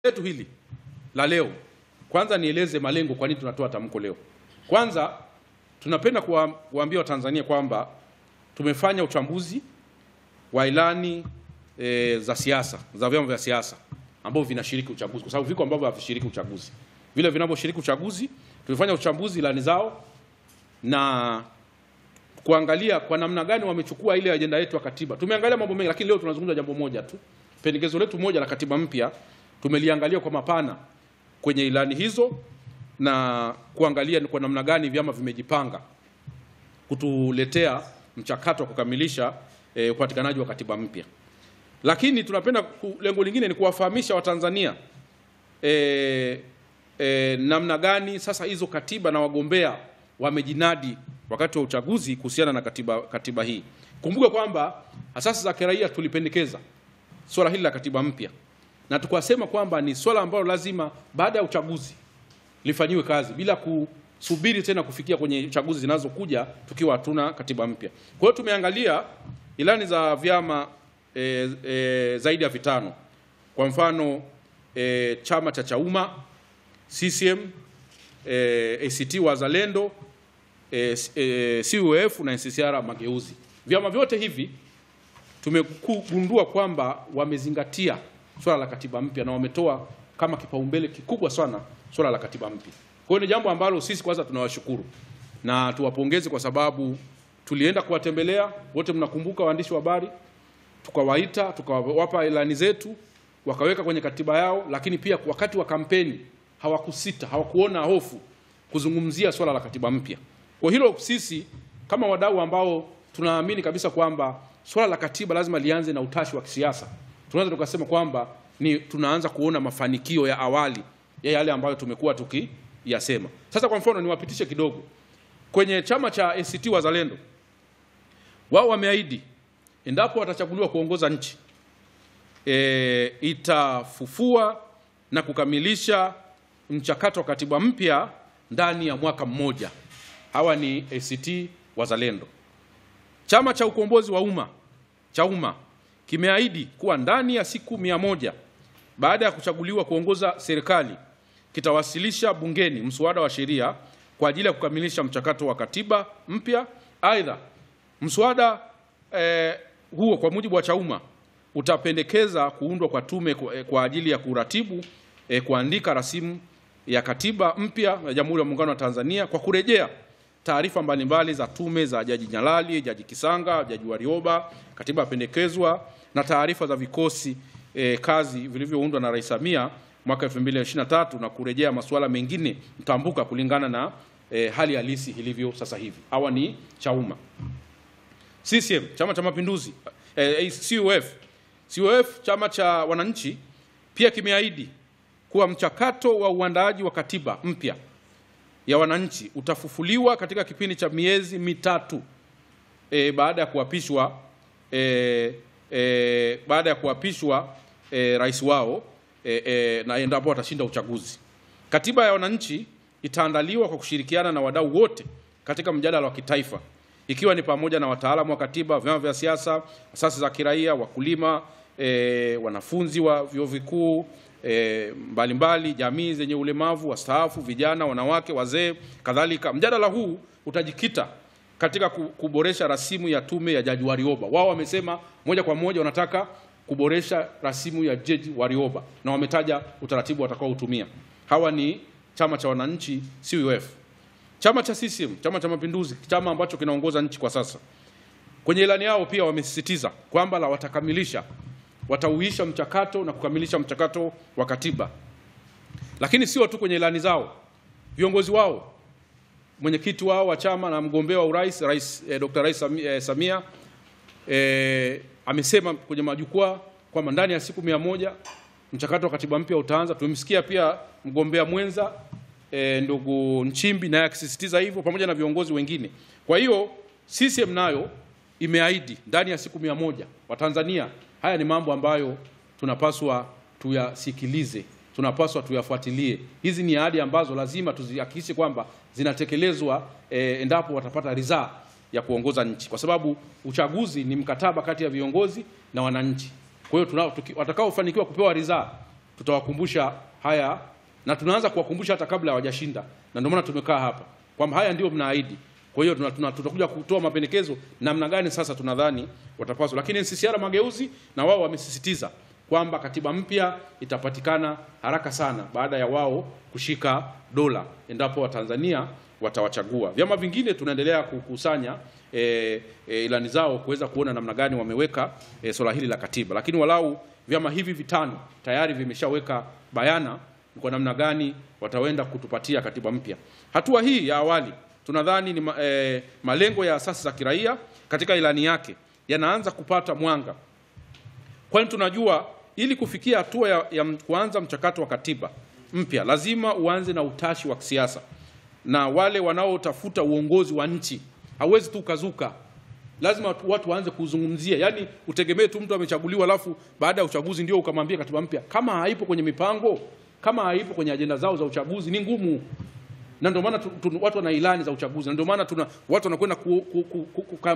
Letu hili la leo, kwanza nieleze malengo, kwa nini tunatoa tamko leo. Kwanza tunapenda kuambia Watanzania kwamba tumefanya uchambuzi wa ilani za siasa, za vyama vya siasa ambavyo vinashiriki uchaguzi, kwa sababu viko ambavyo havishiriki uchaguzi. Vile vinavyoshiriki uchaguzi, tumefanya uchambuzi ilani zao na kuangalia kwa namna gani wamechukua ile ajenda yetu ya katiba. Tumeangalia mambo mengi, lakini leo tunazungumza jambo moja tu. Pendekezo letu moja la katiba mpya tumeliangalia kwa mapana kwenye ilani hizo na kuangalia ni kwa namna gani vyama vimejipanga kutuletea mchakato wa kukamilisha upatikanaji wa katiba mpya. Lakini tunapenda, lengo lingine ni kuwafahamisha Watanzania namna gani sasa hizo katiba na wagombea wamejinadi wakati wa uchaguzi kuhusiana na katiba hii. Kumbuka kwamba asasi za kiraia tulipendekeza swala hili la katiba mpya, na tukasema kwamba ni swala ambalo lazima baada ya uchaguzi lifanyiwe kazi bila kusubiri tena kufikia kwenye chaguzi zinazokuja tukiwa hatuna katiba mpya. Kwa hiyo tumeangalia ilani za vyama zaidi ya 5. Kwa mfano chama cha Chauma, CCM, ACT Wazalendo, CUF na NCCR Mageuzi. Vyama vyote hivi tumegundua kwamba wamezingatia swala la katiba mpya na wametoa kama kipaumbele kikubwa sana swala la katiba mpya. Kwa hiyo ni jambo ambalo sisi kwanza tunawashukuru na tuwapongeze, kwa sababu tulienda kuwatembelea wote, mnakumbuka waandishi wa habari, tukawaita, tukawapa ilani zetu, wakaweka kwenye katiba yao, lakini pia wakati wa kampeni hawakusita, hawakuona hofu kuzungumzia swala la katiba mpya. Kwa hilo sisi kama wadau ambao tunaamini kabisa kwamba swala la katiba lazima lianze na utashi wa kisiasa, tunaweza tukasema kwamba ni tunaanza kuona mafanikio ya awali ya yale ambayo tumekuwa tukiyasema. Sasa kwa mfano niwapitishe kidogo. Kwenye chama cha ACT Wazalendo, wao wameahidi endapo watachaguliwa kuongoza nchi itafufua na kukamilisha mchakato wa katiba mpya ndani ya mwaka mmoja. Hawa ni ACT Wazalendo. Chama cha Ukombozi wa Umma, Chauma, kimeahidi kuwa ndani ya siku 100 baada ya kuchaguliwa kuongoza serikali kitawasilisha bungeni mswada wa sheria kwa ajili ya kukamilisha mchakato wa katiba mpya. Aidha, mswada huo kwa mujibu wa Chauma utapendekeza kuundwa kwa tume kwa ajili ya kuratibu kuandika rasimu ya katiba mpya ya Jamhuri ya Muungano wa Tanzania kwa kurejea taarifa mbalimbali za tume za Jaji Nyalali, Jaji Kisanga, Jaji Warioba, katiba pendekezwa na taarifa za vikosi kazi vilivyoundwa na Rais Samia mwaka 2023 na kurejea masuala mengine mtambuka kulingana na hali halisi ilivyo sasa hivi. Hawa ni Chauma. CCM, Chama cha Mapinduzi, CUF, chama cha wananchi, pia kimeahidi kuwa mchakato wa uandaaji wa katiba mpya ya wananchi utafufuliwa katika kipindi cha miezi 3 baada ya kuapishwa rais wao na endapo watashinda uchaguzi. Katiba ya wananchi itaandaliwa kwa kushirikiana na wadau wote katika mjadala wa kitaifa, ikiwa ni pamoja na wataalamu wa katiba, vyama vya siasa, asasi za kiraia, wakulima, wanafunzi wa vyuo vikuu mbalimbali, jamii zenye ulemavu, wastaafu, vijana, wanawake, wazee, kadhalika. Mjadala huu utajikita katika kuboresha rasimu ya tume ya Jaji Warioba. Wao wamesema moja kwa moja wanataka kuboresha rasimu ya Jaji Warioba na wametaja utaratibu watakaotumia. Hawa ni chama cha wananchi CUF. Chama cha CCM, Chama cha Mapinduzi, chama ambacho kinaongoza nchi kwa sasa, kwenye ilani yao pia wamesisitiza kwamba la watakamilisha, watauisha mchakato na kukamilisha mchakato wa katiba. Lakini sio tu kwenye ilani zao, viongozi wao, mwenyekiti wao wa chama na mgombea wa urais, Rais Dr. Rais Samia amesema kwenye majukwaa kwamba ndani ya siku 100 mchakato wa katiba mpya utaanza. Tumemsikia pia mgombea mwenza ndugu Nchimbi naye akisisitiza hivyo pamoja na viongozi wengine. Kwa hiyo CCM nayo imeahidi ndani ya siku 100. Watanzania, haya ni mambo ambayo tunapaswa tuyasikilize, tunapaswa tuyafuatilie. Hizi ni ahadi ambazo lazima tuzihakikishe kwamba zinatekelezwa endapo watapata ridhaa ya kuongoza nchi, kwa sababu uchaguzi ni mkataba kati ya viongozi na wananchi. Kwa hiyo watakaofanikiwa kupewa ridhaa Tutawakumbusha haya, na tunaanza kuwakumbusha hata kabla hawajashinda, na ndio maana tumekaa hapa kwamba haya ndio mnaahidi. Kwa hiyo tutakuja kutoa mapendekezo namna gani sasa tunadhani watapaswa. Lakini NCCR Mageuzi na wao wamesisitiza kwamba katiba mpya itapatikana haraka sana baada ya wao kushika dola endapo Watanzania watawachagua. Vyama vingine tunaendelea kukusanya ilani zao kuweza kuona namna gani wameweka swala hili la katiba. Lakini walau vyama hivi vitano tayari vimeshaweka bayana kwa namna gani watawenda kutupatia katiba mpya. Hatua hii ya awali tunadhani ni malengo ya asasi za kiraia katika ilani yake yanaanza kupata mwanga. Kwani tunajua ili kufikia hatua ya kuanza mchakato wa katiba mpya lazima uanze na utashi wa kisiasa na wale wanaotafuta uongozi wa nchi. Hauwezi tu kazuka. Lazima watu waanze kuzungumzia. Yaani utegemee tu mtu amechaguliwa alafu baada ya uchaguzi ndio ukamwambia katiba mpya. Kama haipo kwenye mipango, kama haipo kwenye ajenda zao za uchaguzi ni ngumu. Na ndio maana watu wana ilani za uchaguzi. Na ndio maana watu wanakwenda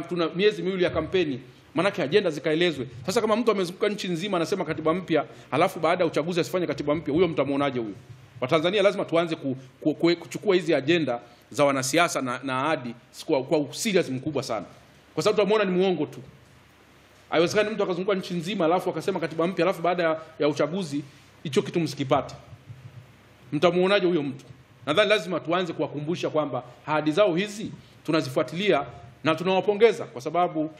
tuna miezi miwili ya kampeni. Manake ajenda zikaelezwe. Sasa kama mtu amezunguka nchi nzima anasema katiba mpya, halafu baada ya uchaguzi asifanye katiba mpya, huyo mtamuonaje huyo? Watanzania lazima tuanze kuchukua hizi ajenda za wanasiasa na ahadi kwa serious mkubwa sana. Kwa sababu tutamuona ni muongo tu. Haiwezekani mtu akazunguka nchi nzima alafu akasema katiba mpya alafu baada ya uchaguzi hicho kitu msikipate. Mtamuonaje huyo mtu? Nadhani lazima tuanze kuwakumbusha kwamba ahadi zao hizi tunazifuatilia na tunawapongeza kwa sababu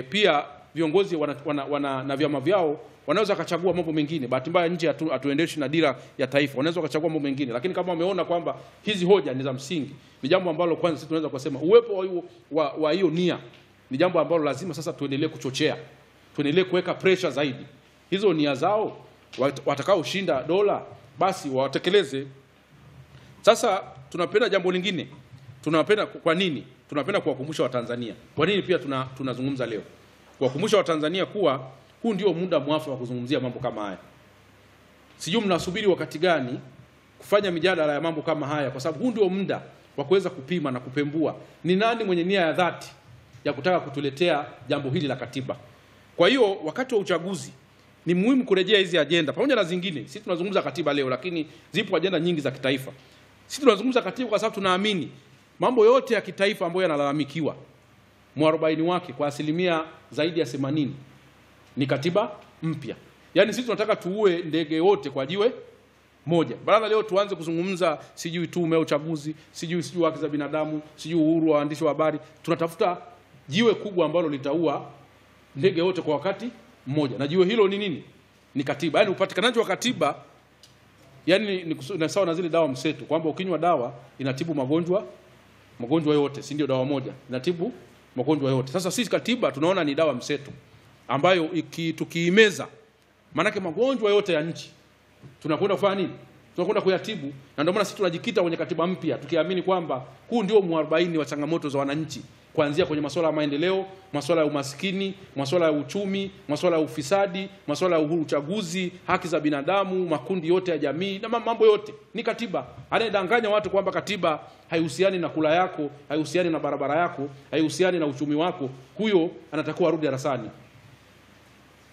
pia viongozi wana na vyama vyao wanaweza wakachagua mambo mengine. Bahati mbaya nje hatuendeshi na dira ya taifa, wanaweza wakachagua mambo mengine, lakini kama wameona kwamba hizi hoja ni za msingi, ni jambo ambalo kwanza sisi tunaweza kusema uwepo wa hiyo nia ni jambo ambalo lazima sasa tuendelee kuchochea, tuendelee kuweka pressure zaidi. Hizo nia zao watakaoshinda dola basi watekeleze. Sasa tunapenda jambo lingine. Tunapenda kwa nini? Tunapenda kuwakumbusha Watanzania. Kwa nini pia tunazungumza leo? Kuwakumbusha Watanzania kuwa huu ndio muda mwafaka wa kuzungumzia mambo kama haya. Sijui mnasubiri wakati gani kufanya mijadala ya mambo kama haya, kwa sababu huu ndio muda wa kuweza kupima na kupembua ni nani mwenye nia ya dhati ya kutaka kutuletea jambo hili la katiba. Kwa hiyo wakati wa uchaguzi ni muhimu kurejea hizi ajenda pamoja na zingine. Sisi tunazungumza katiba leo, lakini zipo ajenda nyingi za kitaifa. Sisi tunazungumza katiba kwa sababu tunaamini mambo yote ya kitaifa ambayo yanalalamikiwa mwarobaini wake kwa asilimia zaidi ya 80 ni katiba mpya. Yaani sisi tunataka tuue ndege wote kwa jiwe moja. Badala leo tuanze kuzungumza sijui tume ya uchaguzi, sijui haki za binadamu, sijui uhuru wa waandishi wa habari, tunatafuta jiwe kubwa ambalo litaua ndege wote kwa wakati mmoja. Na jiwe hilo ni nini? Ni katiba. Yaani upatikanaji wa katiba yani ni sawa na zile dawa mseto kwamba ukinywa dawa inatibu magonjwa yote, si ndio? Dawa moja inatibu magonjwa yote. Sasa sisi katiba tunaona ni dawa mseto ambayo tukiimeza, maanake magonjwa yote ya nchi tunakwenda kufanya nini? Tunakwenda kuyatibu. Na ndio maana sisi tunajikita kwenye katiba mpya tukiamini kwamba huu ndio mwarobaini wa changamoto za wananchi, kuanzia kwenye masuala ya maendeleo, masuala ya umaskini, masuala ya uchumi, masuala ya ufisadi, masuala ya uhuru uchaguzi, haki za binadamu, makundi yote ya jamii na mambo yote ni katiba. Anayedanganya watu kwamba katiba haihusiani na kula yako, haihusiani na barabara yako, haihusiani na uchumi wako, huyo anatakiwa arudi darasani.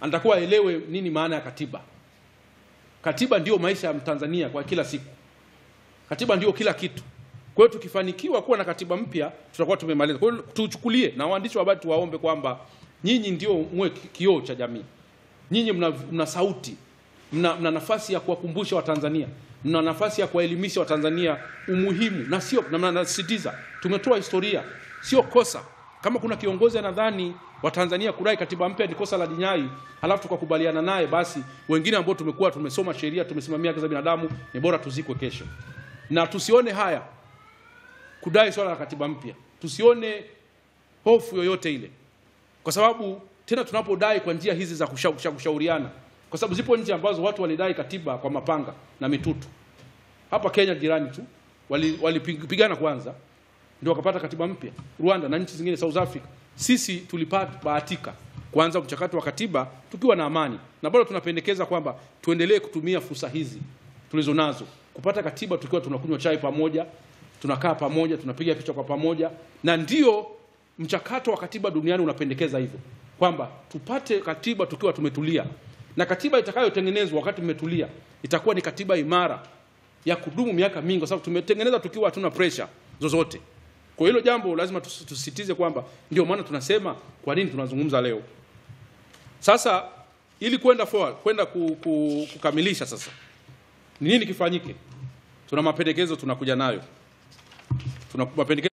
Anatakiwa aelewe nini maana ya katiba. Katiba ndio maisha ya Mtanzania kwa kila siku. Katiba ndio kila kitu. Kwa hiyo tukifanikiwa kuwa na katiba mpya tutakuwa tumemaliza. Kwa hiyo tuchukulie, na waandishi wa habari tuwaombe kwamba nyinyi ndio mwe kioo cha jamii. Nyinyi mna sauti, mna nafasi ya kuwakumbusha Watanzania, mna nafasi ya kuwaelimisha Watanzania umuhimu, na sio, na nasisitiza, tumetoa historia, sio kosa. Kama kuna kiongozi anadhani Watanzania kudai katiba mpya ni kosa la jinai, halafu tukakubaliana naye, basi wengine ambao tumekuwa tumesoma sheria, tumesimamia haki za binadamu, ni bora tuzikwe kesho. Na tusione haya kudai swala la katiba mpya, tusione hofu yoyote ile, kwa sababu tena tunapodai kwa njia hizi za kushauriana, kwa sababu zipo nchi ambazo watu walidai katiba kwa mapanga na mitutu. Hapa Kenya jirani tu walipigana kwanza ndio wakapata katiba mpya. Rwanda na nchi zingine, South Africa. Sisi tulibahatika kuanza mchakato wa katiba tukiwa na amani, na bado tunapendekeza kwamba tuendelee kutumia fursa hizi tulizonazo kupata katiba tukiwa tunakunywa chai pamoja, tunakaa pamoja, tunapiga picha kwa pamoja. Na ndio mchakato wa katiba duniani unapendekeza hivyo, kwamba tupate katiba tukiwa tumetulia, Na katiba itakayotengenezwa wakati mmetulia itakuwa ni katiba imara ya kudumu miaka mingi, kwa sababu tumetengeneza tukiwa hatuna pressure zozote. Kwa hilo jambo lazima tusisitize kwamba ndio maana tunasema kwa nini tunazungumza leo. Sasa ili kwenda forward, kwenda kukamilisha sasa, ni nini kifanyike? Tuna mapendekezo tunakuja nayo. Tuna mapendekezo